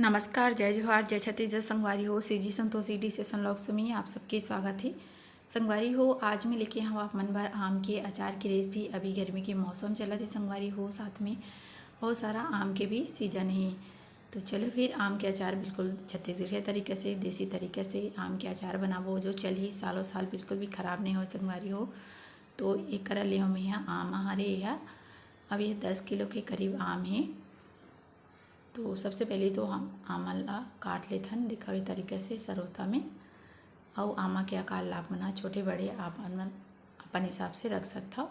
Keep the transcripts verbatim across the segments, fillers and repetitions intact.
नमस्कार, जय जोहार, जय छत्तीसगढ़ संगवारी हो। CG Santoshi dish and vlogs में आप सबके स्वागत है। संगवारी हो, आज मैं लेके हूँ आप मन बर आम के अचार की रेसिपी। अभी गर्मी के मौसम चलत है संगवारी हो, साथ में बहुत सारा आम के भी सीजन है। तो चलो फिर आम के अचार बिल्कुल छत्तीसगढ़िया तरीके से, देसी तरीके से आम के अचार बनाबो, जो चलही सालों साल, बिल्कुल भी खराब नहीं हो संगवारी हो। तो एक करा ले हमें यहाँ आम हरे, यह अब ये दस किलो के करीब आम है। तो सबसे पहले तो हम आमा ला काट लेथन, देखा ये तरीके से सरोता में। अउ आमा के आकार ला आप मन ह छोटे बड़े आप मन अपन हिसाब से रख सकथव।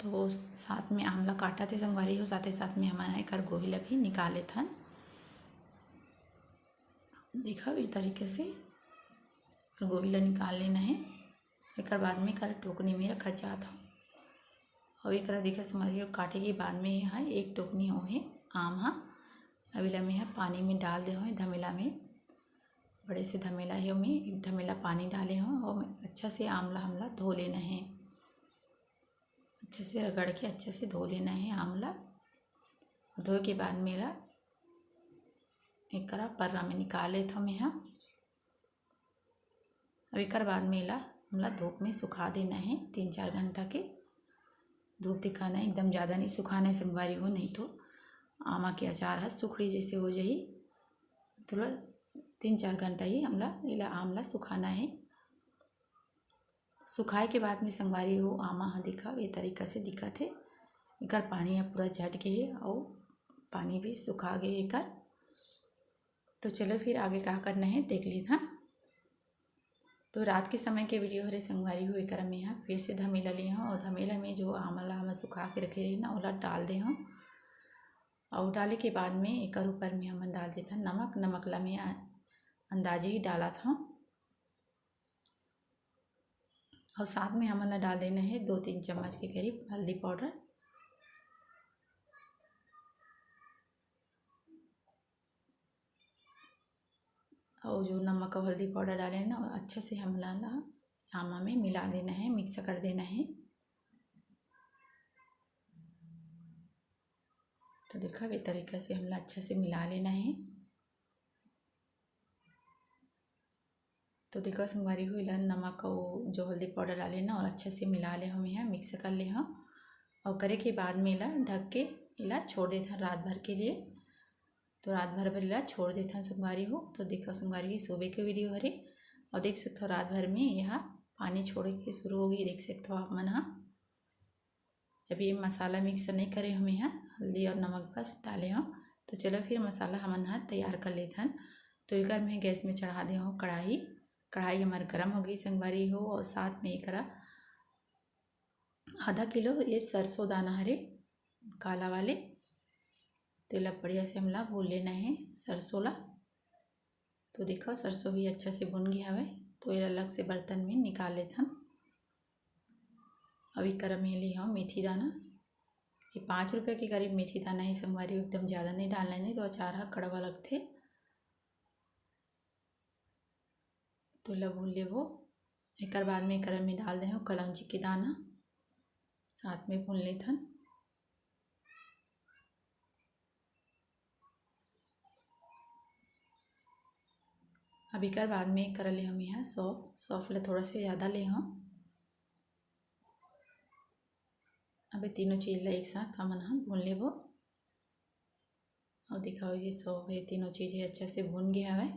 तो साथ में आम ला काटत हे संगवारी हो, साथे साथ में हमन एकर गोही ला भी निकाल लेथन। देखा ये तरीके से गोही ला निकाल लेना है। एकर बाद में एकर टोकनी में रखा जात हव। अउ एकरा देखा संगवारी हो, काटे के बाद में यहाँ एक टोकनी हो हे आम हा। अब एला मैं ह पानी में डाल दे हूँ धमेला में। बड़े से धमेला हे, ओमे एक धमेला पानी डाले हूँ और अच्छा से आम ला हमला धो लेना है। अच्छा से रगड़ के अच्छा से धो लेना है आम ला। धोए के बाद में एला एकरा पर्रा में निकाल लेत हूँ मैं ह। अब एकर बाद में एला हमला धूप में सुखा देना है तीन चार घंटा के। धूप दिखाना है, एकदम ज़्यादा नहीं सुखाना है संगवारी हो, नहीं तो आमा के अचार ह सुखड़ी जैसे हो जाही। थोड़ा तीन चार घंटा ही हमला एला आम ला सुखाना है। सुखाए के बाद में संगवारी हो, आमा ह देखा ये तरीका से दिखत हे। एकर पानी ह पूरा झट गे हे अउ पानी भी सुखा गे हे एकर। तो चलो फिर आगे का करना है देख लेथन। तो रात के समय के वीडियो हरे संगवारी हो, एकर में ह फिर से धमेला ले हूँ और धमेला में जो आमला हम सुखा के रखे रहे ना, ओला डाल दे हूँ। और डाले के बाद में एकर ऊपर में हमन डाल देथन नमक। नमक ला मैं अ-, अंदाजे ही डालत हूँ। और साथ में हमन ला डाल देना है दो तीन चम्मच के करीब हल्दी पाउडर। और जो नमक और हल्दी पाउडर डाले हैं ना, अच्छा से हमला ला आमा में मिला देना है, मिक्स कर देना है। तो देखा, ये तरीका से हमला अच्छा से मिला लेना है। तो देखा संगवारी हो, एला नमक अउ जो हल्दी पाउडर डाले ना, और अच्छा से मिला ले हम, यहाँ मिक्स कर ले हम। और करे के बाद में एला ढक के एला छोड़ देथन रात भर के लिए। तो रात भर बर एला छोड़ देथन संगवारी हो। तो देखा संगवारी हो, सुबह के वीडियो हरे, और देख सकथो रात भर में यहाँ पानी छोड़े के शुरू होगी, देख सकथो आप मन ह। अभी ये मसाला मिक्स नहीं करे हमें यहाँ, हल्दी और नमक बस डाले हो। तो चलो फिर मसाला हमन ह तैयार कर लेथन। तो एकर मैं गैस में चढ़ा दे हो कढ़ाई। कढ़ाई हमार गरम हो गई संगवारी हो, और साथ में एकरा आधा किलो ये सरसों दाना हरे काला वाले, तो एला बढ़िया से हमला भून लेना है सरसों ला। तो देखो सरसों भी अच्छा से भुन गया हवे, तो एला अलग से बर्तन में निकाल लेथन। अब एकर में ले हव मेथी दाना, ये पाँच रुपया के करीब मेथी दाना है संगवारी, एकदम ज़्यादा नहीं डालना है, नहीं तो अचार ह कड़वा लगथे। तो एला भून लेबो। एकर बाद में एकर में डाल दे हव कलौंजी के दाना, साथ में भून लेथन। अब एकर बाद में एकर ले हम यहाँ सौंफ, सौंफ ला थोड़ा से ज़्यादा ले हव। अब ये तीनों चीज़ ला एक साथ हमन ह भून लेबो। और दिखाओ ये सौंफ, ये तीनों चीज़ ये अच्छा से भून गया हवे।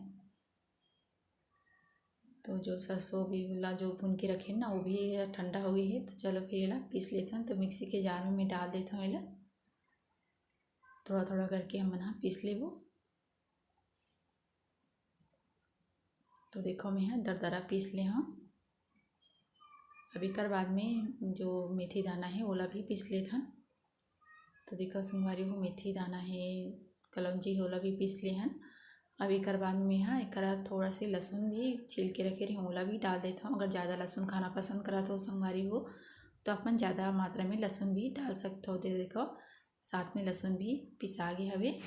तो जो सरसों भी ला जो भून के रखे ना, वो भी ठंडा हो गई है। तो चलो फिर एला पीस लेथन। तो मिक्सी के जार में मैं डाल देथन एला, थोड़ा थोड़ा करके हमन ह पीस लेबो। तो देखो मैं ह दरदरा पीस ले हव। अब एकर बाद में जो मेथी दाना है ओला भी पीस लेथन। तो देखो संगवारी हो, मेथी दाना है, कलौंजी है, ओला भी पीस ले हन। अब एकर बाद में ह एकरा थोड़ा से लहसुन भी छील के रखे रहे, ओला भी डाल देथव। अगर ज़्यादा लहसुन खाना पसंद करत हो संगवारी हो, तो अपन ज़्यादा मात्रा में लहसुन भी डाल सकथव। तो देखो साथ में लहसुन भी पिसा गे हवे।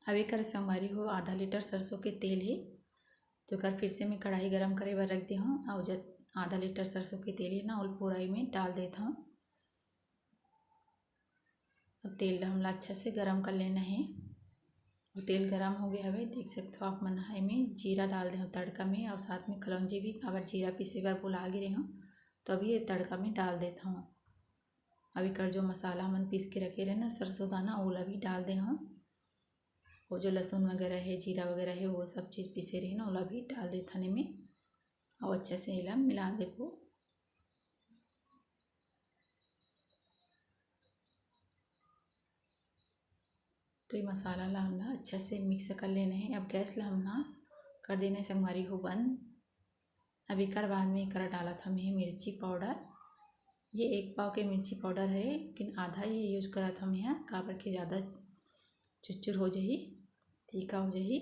अब एकर संगवारी हो आधा लीटर सरसों के तेल हे, तो एकर फिर से मैं कढ़ाई गरम करे बर रख दे हव। और जब आधा लीटर सरसों के तेल हे ना, ओल पूरा में डाल देत हव। अब तेल ला हमला अच्छा से गरम कर लेना है। तेल गरम हो गए हवे, देख सकत हो आप मन ह। एमे जीरा डाल दे हव तड़का में, और साथ में कलौंजी भी, काबर जीरा पीसे बर भुला गे रहे हव, तो अभी ये तड़का में डाल देत हव। अब एकर जो मसाला हमन पीस के रखे रहे ना, सरसों दाना, ओला भी डाल दे हव। वो जो लहसुन वगैरह है, जीरा वगैरह है, वो सब चीज़ पीसे रहे ना, ओला भी डाल देथन एमे। और अच्छा से एला मिला देबो। तो ये मसाला ला हमला अच्छा से मिक्स कर लेना है। अब गैस ला हमला कर देना है संगवारी हो बंद। अब एकर बाद में एकरा डालत हन मिर्ची पाउडर। ये एक पाव के मिर्ची पाउडर है, लेकिन आधा ये यूज करत हन यहाँ, काबर के ज़्यादा चुरचुर हो जाही, तीखा हो जाही।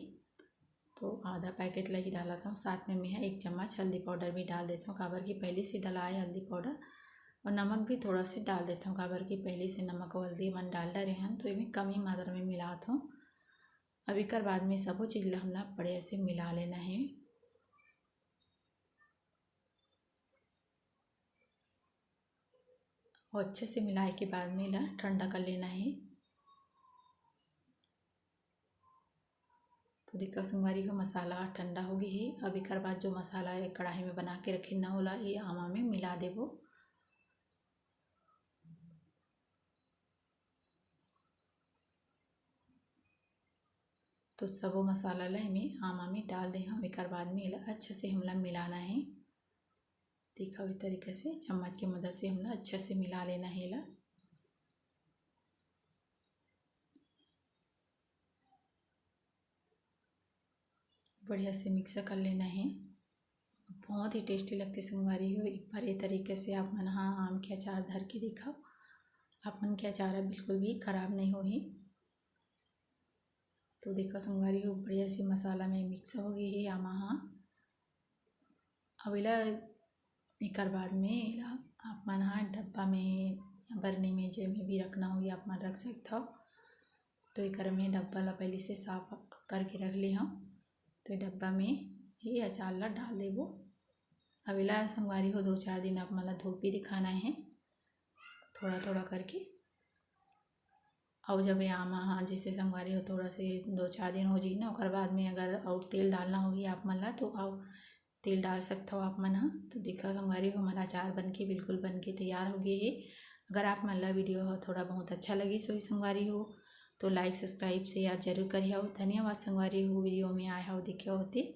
तो आधा पैकेट ला ही डालत हन। साथ में मैं एक चम्मच हल्दी पाउडर भी डाल देत हन, काबर कि पहले से डलाए हल्दी पाउडर, और नमक भी थोड़ा से डाल देत हन, काबर कि पहले से नमक और हल्दी मन डाल डरे हन, तो एमे कम ही मात्रा में मिलात हन। अब एकर बाद में सबो चीज़ ला हमला बढ़िया से मिला लेना है। और अच्छे से मिलाए के बाद में एला ठंडा कर लेना है। तो देखो संगवारी हो, मसाला ठंडा हो गई है। अब एकर बाद जो मसाला है कढ़ाई में बना के रखे ना, ओला ये आमा में मिला देबो। तो सबो मसाला ला एमे आमा में डाल दे हन। एकर बाद में एला अच्छा से हमला मिलाना है। देखो, इस तरीके से चम्मच के मदद से हमला अच्छा से मिला लेना है एला। बढ़िया से मिक्स कर लेना है। बहुत ही टेस्टी लगथे संगवारी हो। एक बार ये तरीके से आप मन हा आम के अचार धर के देखो, आप मन के अचार बिल्कुल भी खराब नहीं होही। तो देखो संगवारी हो, बढ़िया से मसाला में मिक्स हो गई है आमा हा। अब एला एकर बाद में एला आप मन हा डब्बा में या बरनी में, जे में भी रखना होही, आप मन रख सकत हव। तो एकर में डब्बा ला पहले से साफ करके रख ले हव। तो डब्बा में ये अचार ला डाल देबो। अब एला संगवारी हो दो चार दिन आप मन ला धूप भी दिखाना है, थोड़ा थोड़ा करके। अउ जब ये आमा हा जैसे संगवारी हो थोड़ा से दो चार दिन हो जाही ना, ओकर बाद में अगर और तेल डालना होही आप मन ला तो अउ तेल डाल सकत हव आप मन हा। तो देखा संगवारी हो, हमारा अचार बन के बिल्कुल बन के तैयार हो गए है। अगर आप मन ला वीडियो हो थोड़ा बहुत अच्छा लगिस होही संगवारी हो, तो लाइक सब्सक्राइब से याद जरूर करिहव। धन्यवाद संगवारी हो, वीडियो में आए हव देखे होते।